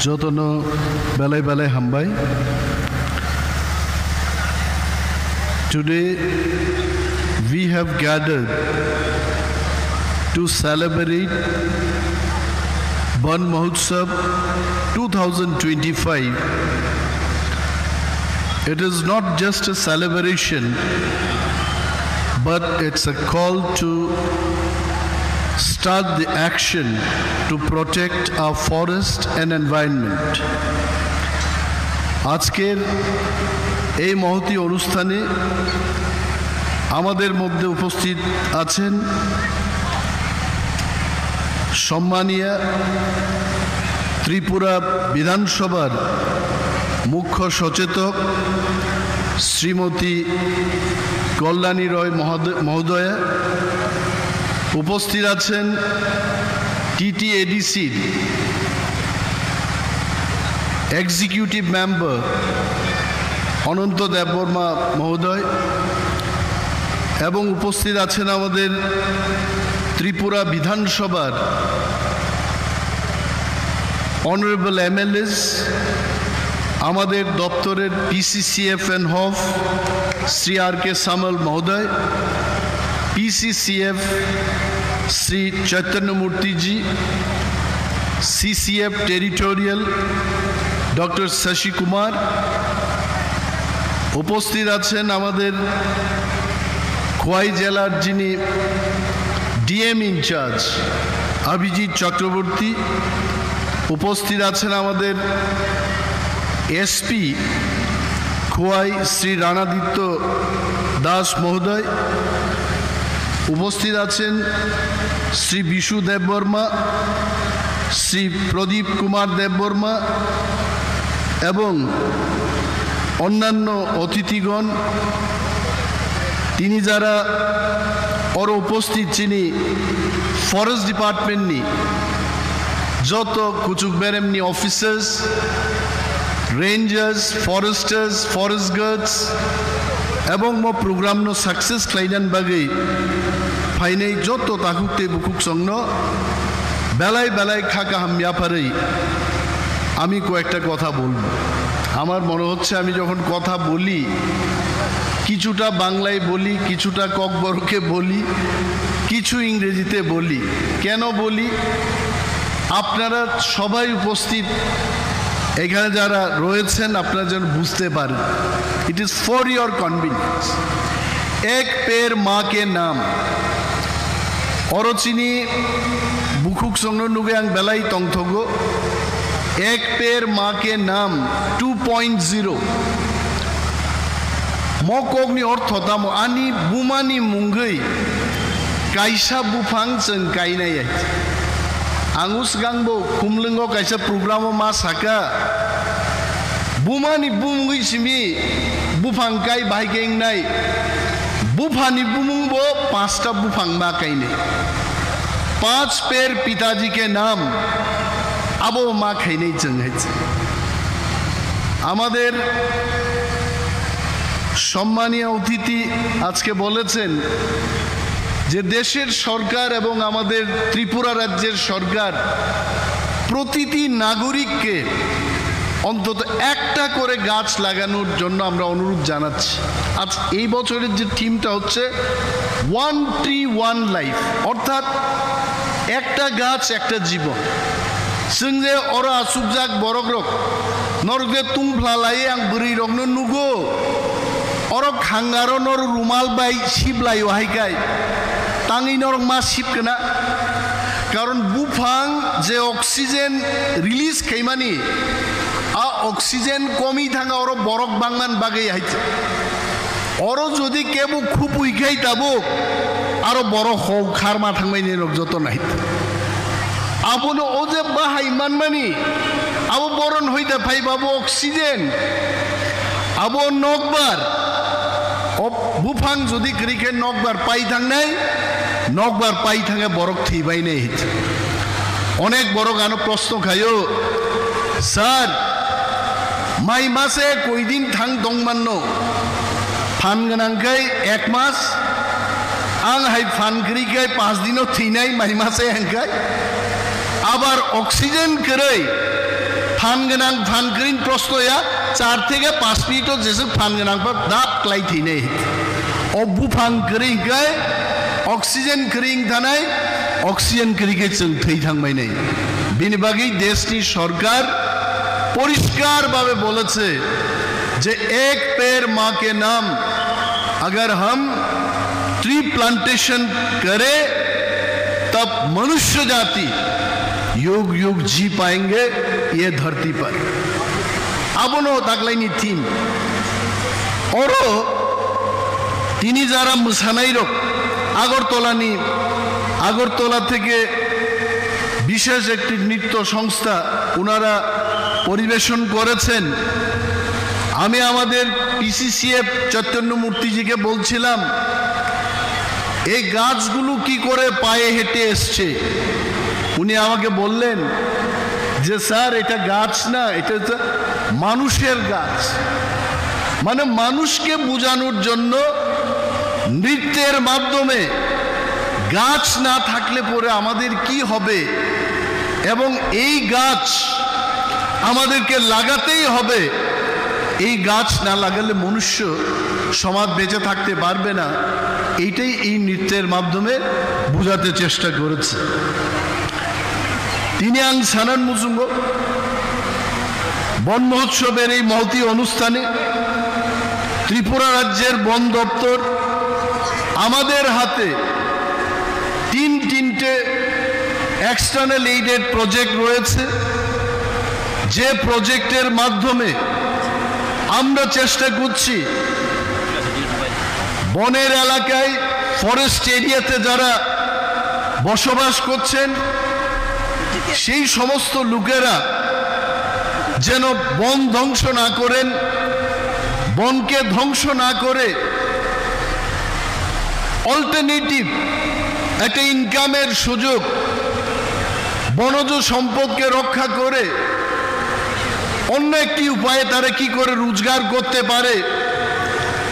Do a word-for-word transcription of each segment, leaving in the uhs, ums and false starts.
Jotono belai belai hambai. Today we have gathered to celebrate Van Mahotsav two thousand twenty-five. It is not just a celebration, but it's a call to start the action to protect our forest and environment. আজকের এই মহতী অনুষ্ঠানে আমাদের মধ্যে উপস্থিত আছেন সম্মানীয় ত্রিপুরা বিধানসভার মুখ্য সচেতক শ্রীমতী কল্যাণী রয় মহোদ-, মহোদয়া, উপস্থিত আছেন টিটিএডিসির এক্সিকিউটিভ মেম্বার অনন্ত দেববর্মা মহোদয় এবং উপস্থিত আছেন আমাদের ত্রিপুরা বিধানসভার অনারেবল এমএলএস, আমাদের দপ্তরের পিসিসিএফ অ্যান্ড হফ শ্রী আর কে সামল মহোদয়, পিসিসিএফ শ্রী চৈতন্য মূর্তিজি, সিসিএফ টেরিটোরিয়াল ডক্টর শশী কুমার, উপস্থিত আছেন আমাদের খোয়াই জেলার যিনি ডিএম ইনচার্জ অভিজিৎ চক্রবর্তী, উপস্থিত আছেন আমাদের এসপি খোয়াই শ্রী রানাদিত্য দাস মহোদয়, উপস্থিত আছেন শ্রী বিশু দেববর্মা, শ্রী প্রদীপ কুমার দেববর্মা এবং অন্যান্য অতিথিগণ, tini jara oro uposthit chini forest department ni joto kuchuk beremni officers, rangers, foresters, forest guards ebong mo program no success khlainani bagwi phainai joto takhuk tei bukhuk songno belai belai kha kaham yapharwi আমি কয়েকটা কথা বলবো। আমার মনে হচ্ছে আমি যখন কথা বলি, কিছুটা বাংলায় বলি, কিছুটা ককবরকে বলি, কিছু ইংরেজিতে বলি। কেন বলি? আপনারা সবাই উপস্থিত এখানে যারা রয়েছেন, আপনারা যেন বুঝতে পারেন। It is for your convenience. এক পের মা কে নাম। Oro chini bukhuk songno nugwi ang belai tongthogo. Ek per maa ke naam two point zero. Mo kokni ortho tamo? Ani bumani mungwi kaisa buphang chwng kainai. Ang swkangbo Khumlwngo kaisa programo ma saka, bumani bumungwi simi buphang kai bahai khe wngnai. Buphani bumungbo panchta buphang ma kainai. Panch per pitaji ke naam, abo ma khainai chwng hai se. আমাদের সম্মানীয় অতিথি আজকে বলেছেন যে দেশের সরকার এবং আমাদের ত্রিপুরা রাজ্যের সরকার প্রতিটি নাগরিককে অন্তত একটা করে গাছ লাগানোর জন্য আমরা অনুরোধ জানাচ্ছি। আজ এই বছরের যে থিমটা হচ্ছে ওয়ান ট্রি ওয়ান লাইফ, অর্থাৎ একটা গাছ একটা জীবন। Chwng je oro achukjak borok rok, norok je tungphla lai ang bwrwi rokno nugo, oro khangaro nor rumal bai sip laio hai kai, tangwi norok ma sip kana? Karon buphang je oxygen release khaimani, a oxygen komi thanga oro borok bangman bagwi hai. Oro jodi kebo khupui khai tabuk, aro borok hok kharma thangmani rok joto nai. Abono o je bahai manmani, abo boron hoida phai babo oxygen, abo nokbar, o buphang jodi kwrwi khe nokbar pai thangnai, nokbar pai thangya borok thwi bai nai. Onek borok ano proshno khaio, "Sir, mai mase koi din thang tong manno?" Phan gwnang khe ek mas, ang hai phan kwrwi khe panch dino thwinai mai mase hwnkhe. Abar oxygen kwrwi Phan gwnang phan kwrwini prosto ya, char theke panch minute o jeswk phan gwnang pha dap klai thwinai. O buphang kwrwi hwnkhe oxygen kwrwi wngthanai, oxygen kwrwi khe chwng thwi thangbainai. Bini bagwi deshni sorkar poriskar bhabe boleche je ek per maa ke naam agar hum tree plantation kare tab manushya jati yug yug ji payenge ye dharti par. Abono taklaini theme. Oro tini jara mwsanairok Agartala ni, Agartala theke bishesh ekti nritto songstha, onara poribeson korechen. আমি আমাদের পিসিসিএফ চৈতন্য মূর্তিজিকে বলছিলাম, এই গাছগুলো কি করে পায়ে হেঁটে এসছে। উনি আমাকে বললেন যে, "স্যার, এটা গাছ না, এটা হচ্ছে মানুষের গাছ।" মানে, মানুষকে বোঝানোর জন্য নৃত্যের মাধ্যমে গাছ না থাকলে পরে আমাদের কি হবে এবং এই গাছ আমাদেরকে লাগাতেই হবে, এই গাছ না লাগালে মনুষ্য সমাজ বেঁচে থাকতে পারবে না, এইটাই এই নৃত্যের মাধ্যমে বোঝাতে চেষ্টা করেছে। Tini ang sanan muchungo, বন মহোৎসবের এই মহতী অনুষ্ঠানে ত্রিপুরা রাজ্যের বন দপ্তর আমাদের হাতে তিন তিনটে এক্সটার্নাল এইডেড প্রজেক্ট রয়েছে, যে প্রজেক্টের মাধ্যমে আমরা চেষ্টা করছি বনের এলাকায়, ফরেস্ট এরিয়াতে যারা বসবাস করছেন, সেই সমস্ত লোকেরা যেন বন ধ্বংস না করেন, বনকে ধ্বংস না করে অল্টারনেটিভ একটা ইনকামের সুযোগ, বনজ সম্পদকে রক্ষা করে অন্য একটি উপায়ে তারা কি করে রোজগার করতে পারে,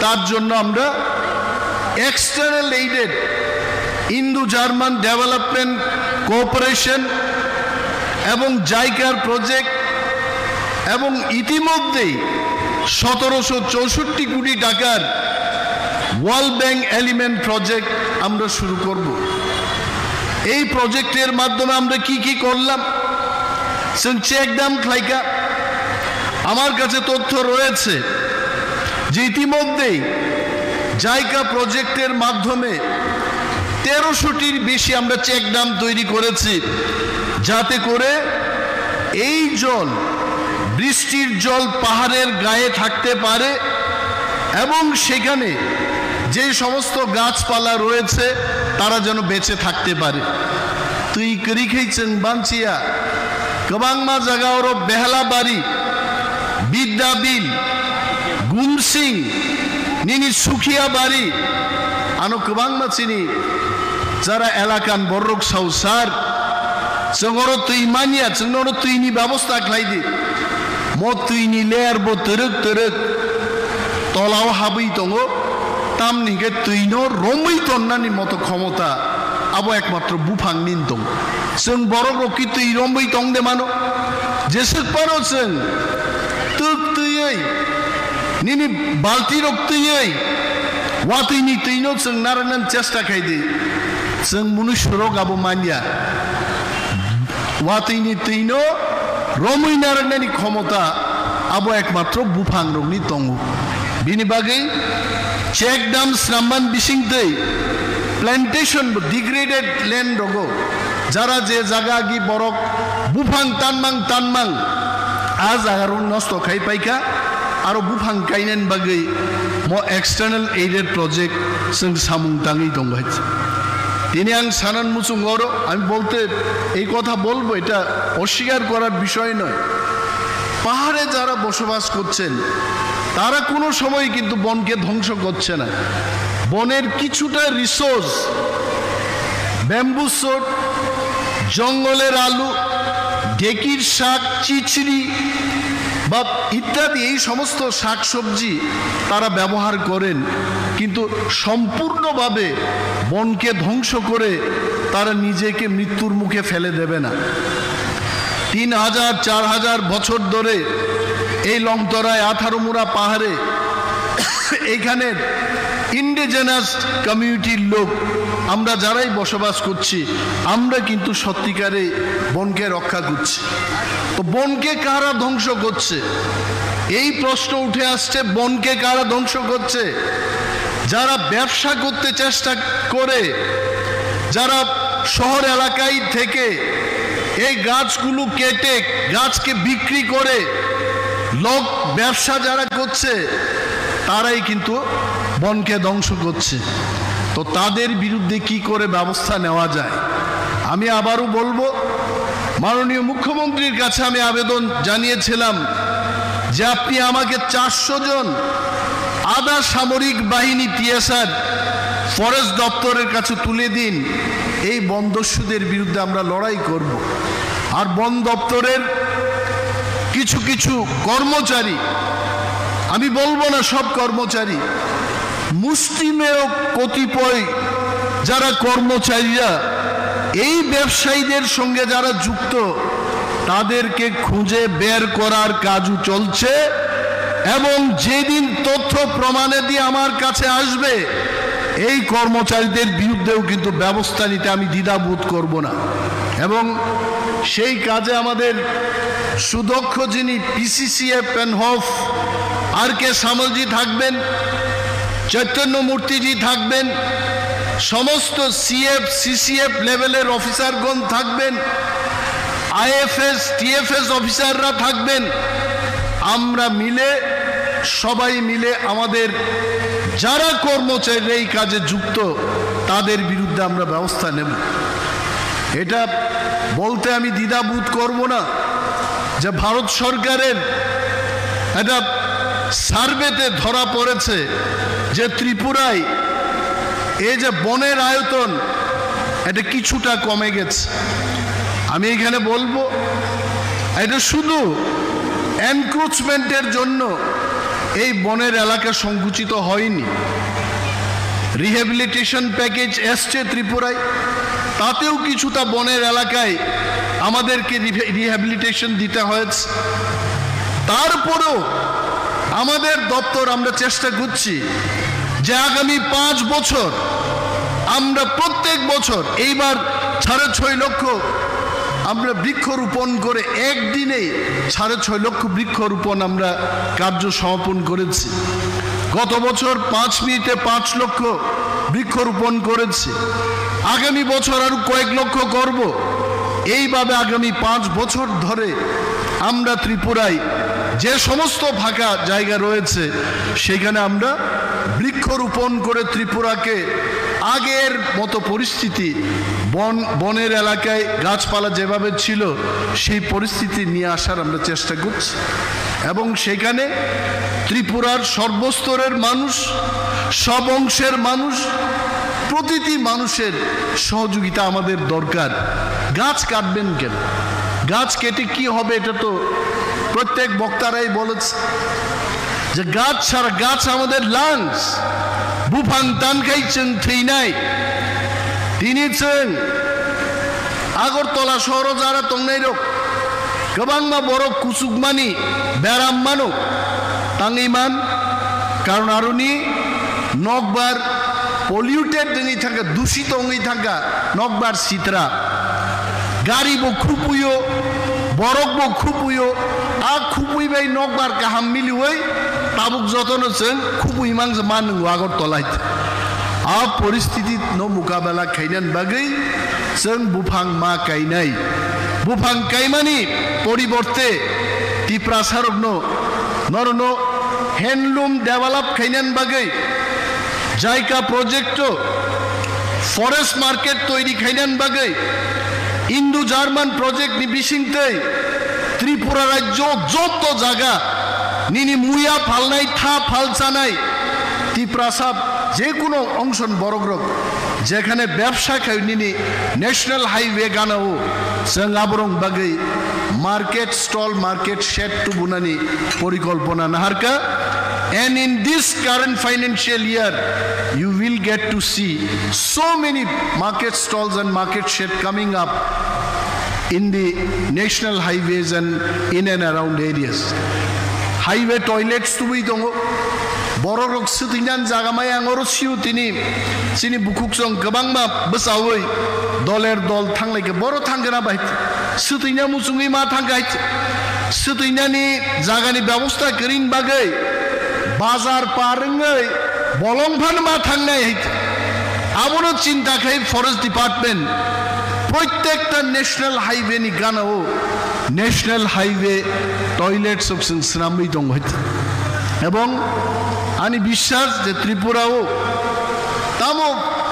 তার জন্য আমরা external aided, Indo German development cooperation এবং জাইকার প্রজেক্ট এবং ইতিমধ্যেই সতেরোশো চৌষট্টি কোটি টাকার ওয়ার্ল্ড ব্যাংক এলিমেন্ট প্রজেক্ট আমরা শুরু করব। এই প্রজেক্টের মাধ্যমে আমরা কি কি করলাম? Chwng check dam khlaikha, আমার কাছে তথ্য রয়েছে যে ইতিমধ্যেই জাইকা প্রজেক্টের মাধ্যমে তেরোশোটির বেশি আমরা চেক ড্যাম তৈরি করেছি, যাতে করে এই জল, বৃষ্টির জল পাহাড়ের গায়ে থাকতে পারে এবং সেখানে যে সমস্ত গাছপালা রয়েছে তারা যেন বেঁচে থাকতে পারে। Twi kwrwi khe chwng banchiya, kwbangma jaga oro Behlabari, Bidyabil, Gumsing, nini Sukhiabari, ano kwbangma chini jara elakan borok sao, "Sir, chwng oro twi manya, chwngno oro twini babosta khlai di." Mo twini layer bo twrwk twrwk tolao habwi tongo, tamni hwnkhe twino romwi tonnani moto khomota abo ekmatro buphangni tongo. Chwng borok rok ki twi romwi tong de mano? Jeswk phano chwng twk twiwi, nini balti rok twiwi, watwini twino chwng narwknani chesta khai di. Chwng mwnwi surok abo manya. Watwini twino romwi narwknani khomota abo ekmatro buphang rokni tongo. Bini bagwi check dam snamman bisingtwi plantation bo degraded land rogo, jara je jaga agi borok buphang tanmang tanmang a jaga rok nosto khai paikha, aro buphang kainani bagwi mo external aided project chwng samung tangwi tongo hai. Tini ang sanan muchungo oro, আমি বলতে, এই কথা বলবো, এটা অস্বীকার করার বিষয় নয়। পাহাড়ে যারা বসবাস করছেন, তারা কোনো সময় কিন্তু বনকে ধ্বংস করছে না। বনের কিছুটা রিসোর্স, ব্যাম্বু শুট, জঙ্গলের আলু, ঢেকির শাক, চিচড়ি বা ইত্যাদি এই সমস্ত শাকসবজি তারা ব্যবহার করেন, কিন্তু সম্পূর্ণভাবে বনকে ধ্বংস করে তারা নিজেকে মৃত্যুর মুখে ফেলে দেবে না। তিন হাজার চার হাজার বছর ধরে এই লংতরায় আঠারোমুড়া পাহাড়ে এখানে ইন্ডিজিনাস কমিউনিটির লোক আমরা যারাই বসবাস করছি, আমরা কিন্তু সত্যিকারে বনকে রক্ষা করছি। তো বনকে কারা ধ্বংস করছে? এই প্রশ্ন উঠে আসছে, বনকে কারা ধ্বংস করছে? যারা ব্যবসা করতে চেষ্টা করে, যারা শহর এলাকায় থেকে এই গাছগুলো কেটে গাছকে বিক্রি করে লগ ব্যবসা যারা করছে, তারাই কিন্তু বনকে ধ্বংস করছে। তো তাদের বিরুদ্ধে কি করে ব্যবস্থা নেওয়া যায়? আমি আবারও বলবো, মাননীয় মুখ্যমন্ত্রীর কাছে আমি আবেদন জানিয়েছিলাম যে আপনি আমাকে চারশো জন আধা সামরিক বাহিনী, টিএসআর, ফরেস্ট দপ্তরের কাছে তুলে দিন। এই বনদস্যুদের বিরুদ্ধে আমরা লড়াই করব। আর বন দপ্তরের কিছু কিছু কর্মচারী, আমি বলবো না সব কর্মচারী, মুষ্টিমেয় কতিপয় যারা কর্মচারীরা এই ব্যবসায়ীদের সঙ্গে যারা যুক্ত, তাদেরকে খুঁজে বের করার কাজও চলছে। এবং যেদিন তথ্য প্রমাণাদি আমার কাছে আসবে, এই কর্মচারীদের বিরুদ্ধেও কিন্তু ব্যবস্থা নিতে আমি দ্বিধাবোধ করব না। এবং সেই কাজে আমাদের সুদক্ষ যিনি পিসিসিএফ অ্যান্ড হফ, আর কে সামলজি থাকবেন, চৈতন্য মূর্তিজি থাকবেন, সমস্ত সিএফ, সিসিএফ লেভেলের অফিসারগণ থাকবেন, আইএফএস, টিএফএস অফিসাররা থাকবেন। আমরা মিলে, সবাই মিলে আমাদের যারা কর্মচারীরা এই কাজে যুক্ত, তাদের বিরুদ্ধে আমরা ব্যবস্থা নেব। এটা বলতে আমি দ্বিধাবোধ করব না যে ভারত সরকারের একটা সার্ভেতে ধরা পড়েছে যে ত্রিপুরায় এই যে বনের আয়তন, এটা কিছুটা কমে গেছে। আমি এখানে বলবো, এটা শুধু এনক্রোচমেন্টের জন্য এই বনের এলাকা সংকুচিত হয়নি। রিহ্যাবিলিটেশন প্যাকেজ এসছে ত্রিপুরায়, তাতেও কিছুটা বনের এলাকায় আমাদেরকে রিভে-, রিহ্যাবিলিটেশন দিতে হয়েছে। তারপরেও আমাদের দপ্তর, আমরা চেষ্টা করছি যে আগামী পাঁচ বছর আমরা প্রত্যেক বছর, এইবার সাড়ে ছয় লক্ষ আমরা বৃক্ষরোপণ করে, একদিনেই সাড়ে ছয় লক্ষ বৃক্ষরোপণ আমরা কার্য সমাপন করেছি। গত বছর পাঁচ মিনিটে পাঁচ লক্ষ বৃক্ষরোপণ করেছি। আগামী বছর আরো কয়েক লক্ষ করব। এইভাবে আগামী পাঁচ বছর ধরে আমরা ত্রিপুরায় যে সমস্ত ফাঁকা জায়গা রয়েছে, সেখানে আমরা বৃক্ষরোপণ করে ত্রিপুরাকে আগের মতো পরিস্থিতি, বন, বনের এলাকায় গাছপালা যেভাবে ছিল, সেই পরিস্থিতি নিয়ে আসার আমরা চেষ্টা করছি। এবং সেখানে ত্রিপুরার সর্বস্তরের মানুষ, সব অংশের মানুষ, প্রতিটি মানুষের সহযোগিতা আমাদের দরকার। গাছ কাটবেন কেন? গাছ কেটে কি হবে? এটা তো প্রত্যেক বক্তারাই বলেছে যে গাছ ছাড়া, গাছ আমাদের lungs. Buphang tan khai chwng thwinai. Tini chwng Agartala sohoro jara tongnairok kwbangma borok kuchukmani beram mano, tangwi man, karon aroni nokbar polluted wngwi thangkha, dusito wngwi thangkha nokbar sitra. Gari bo khupuio, borok bo khupuio, a khupui bai nokbar kaham miliui tabuk jotono chwng khupui mangsa manung Agartala hai. A poristiti no mukabela khainan bagwi chwng buphang ma kainai. Buphang kaimani poriborte Tiprasarokno, norokno handloom develop khainan bagwi, Jaika project o forest market toiri khainan bagwi Indo-German project ni bisingtwi Tripura rajyo joto jaga nini muya phalnai, tha phalchanai, Tiprasa jekuno ongson borokrok jekhane bebsa khai nini national highway gana o, chwng aborok bagwi market stall, market shed tubunani porikolpona naharkha. And in this current financial year, you will get to see so many market stalls and market shed coming up. in the national highways and in and around areas. Highway toilets tubui tongo. Borok rok swtwinani jaga mai ang oro sio tini chini bukhuk song kwbangma bwchaui doler dol thanglai khe boro thangkhe na bai swtwina muchungui ma thangkhe swtwinani jagani bebosta kwrwini bagwi bazar par wngwi bolong phano ma thangnai hai. Abono chinta khai forest department proitekta national highway ni gana o national highway toilets rok chwng swnamwi tongo hai. Ebong ani biswas je Tripura o tamo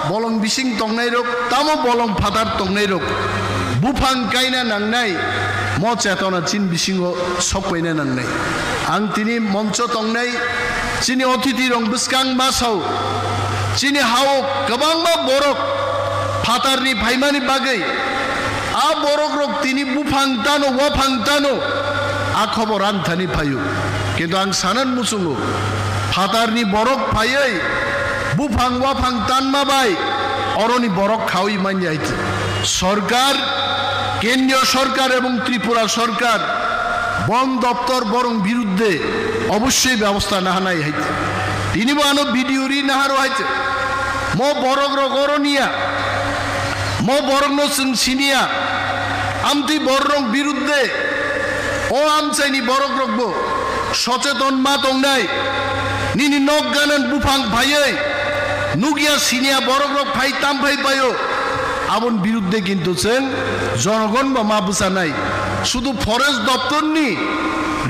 bolong bising tongnai rok, tamo bolong phatar tongnai rok buphang kaina nangnai, mo chetona chin bisingo sokpaina nangnai. Ang tini moncho tongnai chini othiti rok bwskang basao chini hao kwbangma borok phatarni phaimani bagwi a borok rok tini buphang tano waphang tano a khobor ang thani phaio. Kintu ang sanan muchungo phatarni borok phaiwi buphang waphang tanma bai oroni borok khaui manya hai. Sorkar, kendriyo sorkar ebong Tripura sorkar bon doptor borong biruddhe obossoi bebosta nahanai hai. Tini bo ano B D O ri naharo hai. Mo borok rok oro niya, mo borok no chwng siniya, amtwi borok rok biruddhe o amchaini borok rok bo socheton ma tongnai. Nini nok ganan buphang phaiwi nukya siniya borok rok phai tam phai paio. Aboni biruddhe kintu chwng jonogon bo ma bwchanai. Sudu forest doptorni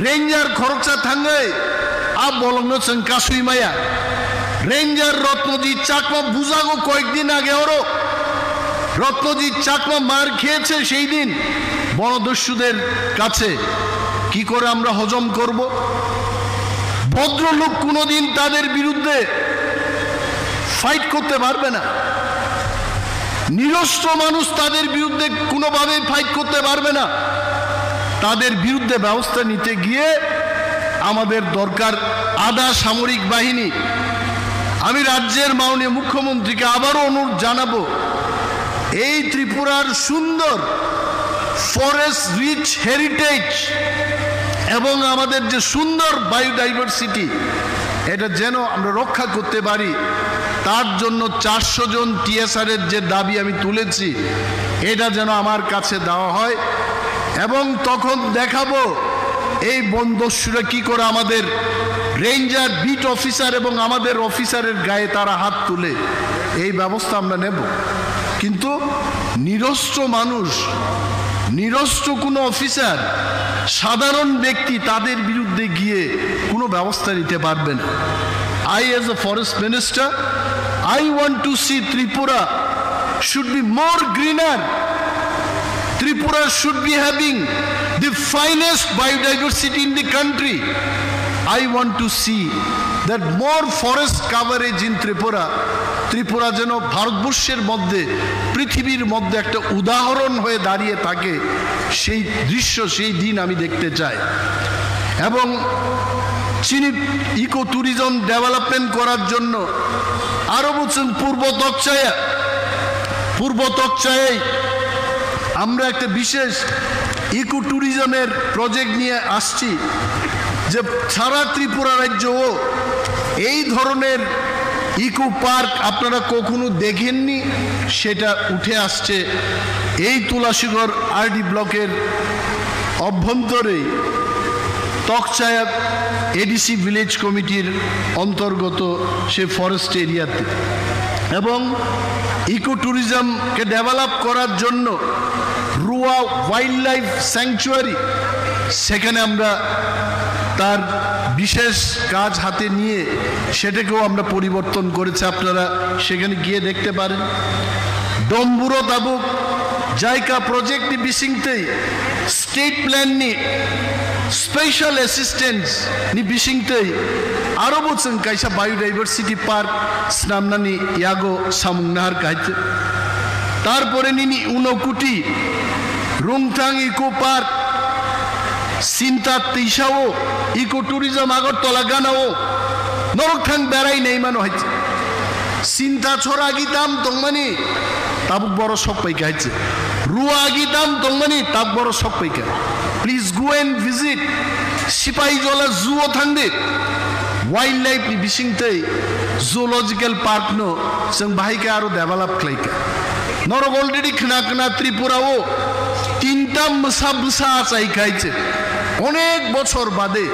ranger khoroksa thangwi a bolongno chwng kasui maya. Ranger Rotnojit Chakma bujago koyekdin age oro. Rotnojit Chakma mar kheyese sei din bonodossuder kache. Ki kore amra hojom korbo? ভদ্রলোক কোনোদিন তাদের বিরুদ্ধে ফাইট করতে পারবে না। নিরস্ত্র মানুষ তাদের বিরুদ্ধে কোনোভাবেই ফাইট করতে পারবে না। তাদের বিরুদ্ধে ব্যবস্থা নিতে গিয়ে আমাদের দরকার আধা সামরিক বাহিনী। আমি রাজ্যের মাননীয় মুখ্যমন্ত্রীকে আবারও অনুরোধ জানাবো, এই ত্রিপুরার সুন্দর ফরেস্ট রিচ হেরিটেজ এবং আমাদের যে সুন্দর বায়োডাইভার্সিটি, এটা যেন আমরা রক্ষা করতে পারি, তার জন্য চারশো জন টিএসআর এর যে দাবি আমি তুলেছি, এটা যেন আমার কাছে দেওয়া হয় এবং তখন দেখাবো এই বনদস্যুরা কি করে আমাদের রেঞ্জার, বিট অফিসার এবং আমাদের অফিসারের গায়ে তারা হাত তুলে। এই ব্যবস্থা আমরা নেব। কিন্তু নিরস্ত্র মানুষ, নিরস্ত্র কোনো অফিসার, সাধারণ ব্যক্তি তাদের বিরুদ্ধে গিয়ে কোনো ব্যবস্থা নিতে পারবে না। I, as a forest minister, I want to see Tripura should be more greener. Tripura should be having the finest biodiversity in the country. I want to see that more forest coverage in Tripura. Tripura যেন ভারতবর্ষের মধ্যে, পৃথিবীর মধ্যে একটা উদাহরণ হয়ে দাঁড়িয়ে থাকে, সেই দৃশ্য, সেই দিন আমি দেখতে চাই। এবং chini ইকো ট্যুরিজম ডেভেলপমেন্ট করার জন্য আরও বলছেন পূর্ব তকচায়া, পূর্ব তকচায়ায় আমরা একটা বিশেষ ইকো ট্যুরিজমের প্রজেক্ট নিয়ে আসছি, যে সারা ত্রিপুরা রাজ্যও এই ধরনের ইকো পার্ক আপনারা কখনো দেখেননি, সেটা উঠে আসছে এই তুলাসীগড় আরডি ব্লকের অভ্যন্তরে তকচায়া এডিসি ভিলেজ কমিটির অন্তর্গত সে ফরেস্ট এরিয়াতে। এবং ইকো ট্যুরিজমকে ডেভেলপ করার জন্য রুয়া ওয়াইল্ড লাইফ স্যাংচুয়ারি, সেখানে আমরা তার বিশেষ কাজ হাতে নিয়ে সেটাকেও আমরা পরিবর্তন করেছি, আপনারা সেখানে গিয়ে দেখতে পারেন। Domburo tabuk JICA project ni bisingtwi state plan ni special assistance ni bisingtwi aro bo chwng kaisa biodiversity park snamnani yago samung nahar kha. Tarpore nini Unokuti Rungthang Eco Park, Sinta twisao eco tourism Agartala ganao norok thang berai nai mano hai. Sinta chora gitam tongmani tabuk boro sok pai kha hai. Ruagi dam tongmani taboro sokpaikha. Please go and visit. Sipaijola zoo o thangdi. Wildlife ni bisingtwi zoological park no chwng bahai khe aro develop khlaikha. Norok already khna khna Tripura o tinta mwsa bwsa achai khai se. Onek bochor bade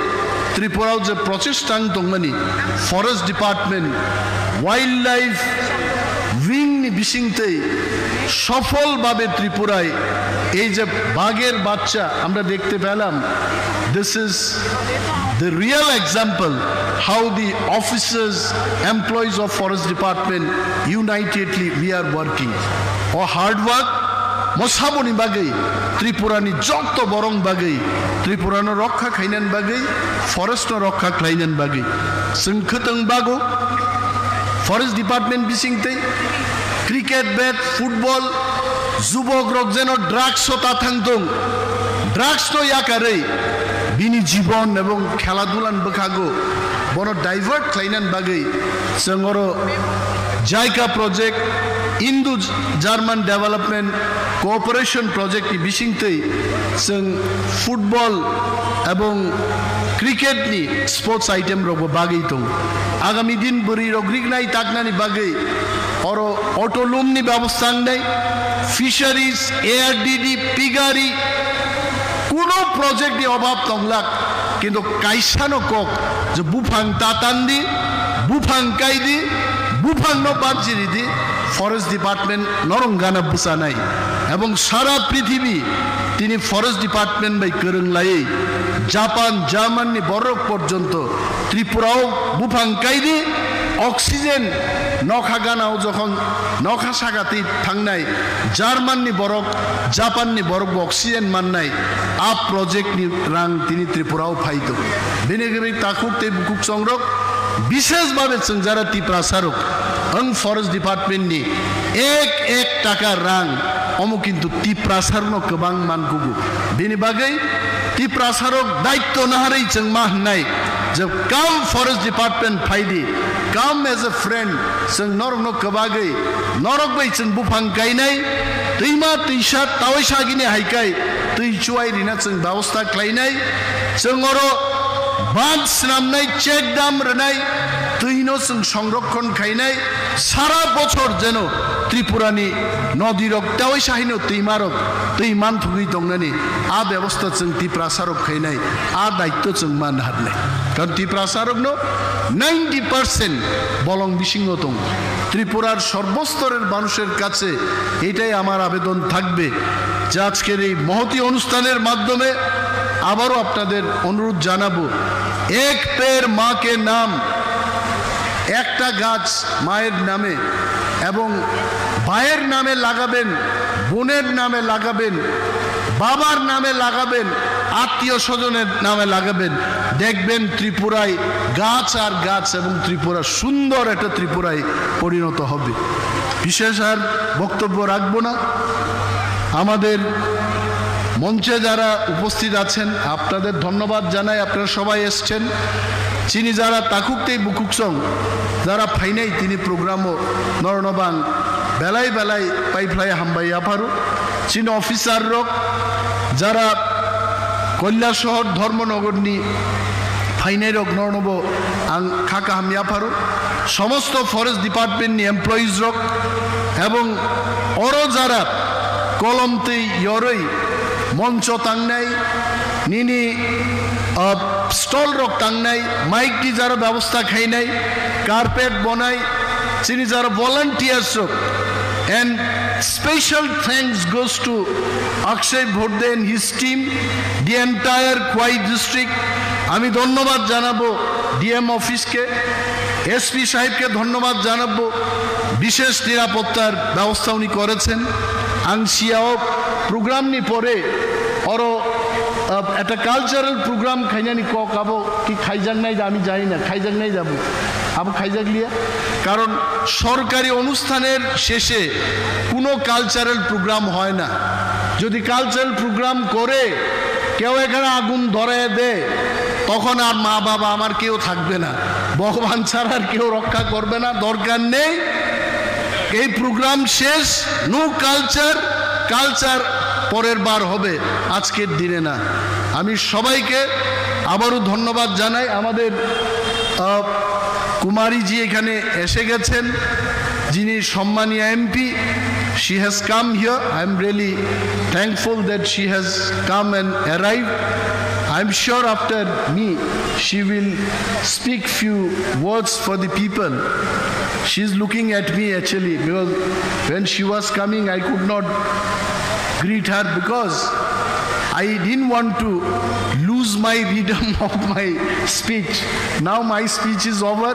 Tripura o je prochesta wng tongmani forest department, wildlife wing ni bisingtwi সফল ভাবে ত্রিপুরায় এই যে বাঘের বাচ্চা আমরা দেখতে পেলাম, this is the real example how the officers, employees of forest department unitedly we are working. O hard work, mo saboni bagwi, Tripurani jotto borong bagwi, Tripurano rokha khainan bagwi, forest no rokha khlainan bagwi. Chwng khwtwng bago, forest department bisingtwi cricket bat, football, jubok rok jeno drugs o ta thang tong, drugs no yakarwi bini jibon ebong khela dulan bwkhago bono divert khlainan bagwi chwng oro JICA project, Indo German Development Cooperation Project ni bisingtwi chwng football ebong cricket ni sports item rokbo bagwi tongo. Agami din bwrwi rok rignai taknani bagwi oro auto loan ni bebosta wngnai, fisheries, A R D D, piggery, kuno project ni obab tonglak, kintu kaisa no kok je buphang tatan di, buphang kai di, buphang no banchiri di, forest department norong gana bwchanai, ebong sara prithibi tini forest department bai kwrwng laiwi Japan, German ni borok porjonto Tripura o buphang kai di, oxygen nokha gana o jokhon nokha saka twi thangnai German ni borok, Japan ni borok bo oxygen mannai a project ni rang tini Tripura o phai tongo. Bini bagwi takhuk tei bukhuk chongrok bishesh bhabe chwng jara Tiprasa rok ang forest department ni ek ek taka rang omo kintu Tiprasa rok no kwbang man kugo. Bini bagwi Tiprasa rok daitto naharwi chwng ma hwnnai je come forest department phai di, come as a friend, chwng norok no kwbagwi norok bai chwng buphang kainai, twima twisa tawai sagini hai kai twi chuai rina chwng bebosta khlainai, chwng oro bandh swnamnai, check dam rwnai, twi no chwng songrokhon khainai, sara bochor jeno Tripura ni nodi rok tawai sahino twima rok twi manthugwi tongnani a bebosta chwng Tiprasa rok khainai, a daitto chwng man harnai. Karon Tiprasa rok no ninety percent bolong bisingo tongo. ত্রিপুরার সর্বস্তরের মানুষের কাছে এটাই আমার আবেদন থাকবে যে আজকের এই মহতী অনুষ্ঠানের মাধ্যমে আবারও আপনাদের অনুরোধ জানাবো, এক পেড় মা কে নাম, একটা গাছ মায়ের নামে, এবং ভাইয়ের নামে লাগাবেন, বোনের নামে লাগাবেন, বাবার নামে লাগাবেন, আত্মীয় স্বজনের নামে লাগাবেন, দেখবেন ত্রিপুরায় গাছ আর গাছ এবং ত্রিপুরা সুন্দর একটা ত্রিপুরায় পরিণত হবে। বিশেষ আর বক্তব্য রাখবো না। আমাদের মঞ্চে যারা উপস্থিত আছেন, আপনাদের ধন্যবাদ জানাই, আপনারা সবাই এসছেন। Chini jara takhuk tei bukhuk song, jara phainai tini program o norno bang belai belai paiphlai hambai yapharo. Chini officer rok jara Kailashahar Dharmanagar ni phainai rok norno bo ang kha kaham yapharo. Somosto forest department ni employees rok ebong oro jara kolom twi yorwi moncho tangnai, nini, ah, stall rok tangnai, mic ni jara bebosta khainai, carpet bonai, chini jara volunteers rok. And special thanks goes to Akshay Bhorde and his team, the entire Khowai district. আমি ধন্যবাদ জানাবো ডিএম অফিসকে, এসপি সাহেবকে ধন্যবাদ জানাবো, বিশেষ নিরাপত্তার ব্যবস্থা উনি করেছেন। Ang siya o program ni pore oro, ah, ekta cultural program khainani kok abo ki khaijaknai da ami jani na, khaijaknai da bo, abo khaijakliya. কারণ সরকারি অনুষ্ঠানের শেষে কোনো কালচারাল প্রোগ্রাম হয় না। যদি কালচারাল প্রোগ্রাম করে কেউ এখানে আগুন ধরে দেয়, তখন আর মা বাবা আমার কেউ থাকবে না, ভগবান ছাড়া আর কেউ রক্ষা করবে না, দরকার নেই। এই প্রোগ্রাম শেষ, no culture, কালচার পরের বার হবে, আজকের দিনে না। আমি সবাইকে আবারও ধন্যবাদ জানাই। আমাদের আহ, কুমারীজি এখানে এসে গেছেন, যিনি সম্মানীয় MP. She has come here. I am really thankful that she has come and arrived. I am sure after me she will speak few words for the people. She is looking at me actually, because when she was coming, I could not greet her because I didn't want to lose my rhythm of my speech. Now my speech is over.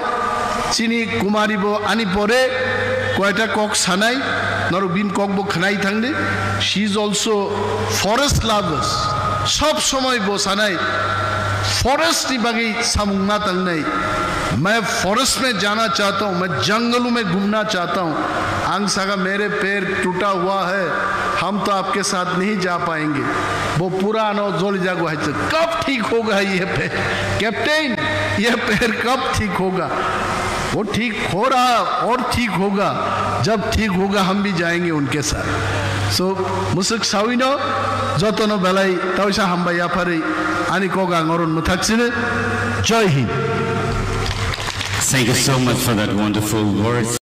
Chini Kumari bo ani pore koita kok sanai, norok bini kok bo khnai thangdi. She is also forest lovers. Sob somoi bo sanai forest ni bagwi samung ma tangnai. मैं फॉरेस्ट में जाना चाहता हूँ, मैं जंगलों में घूमना चाहता हूँ। Ang saka mere per tuta hua hai, hum to aapke saath nahi ja payenge. Bo pura ano joli jago hai, kab thik hoga ye per? Captain, ye per kab thik hoga? वो ठीक हो रहा और ठीक होगा, जब ठीक होगा हम भी जाएंगे उनके साथ। So, musuk sawino jotono belai tauisa hambai yapharwi ani kok ang oron mwthak sino. Jai Hind. Thank you so much for that wonderful words.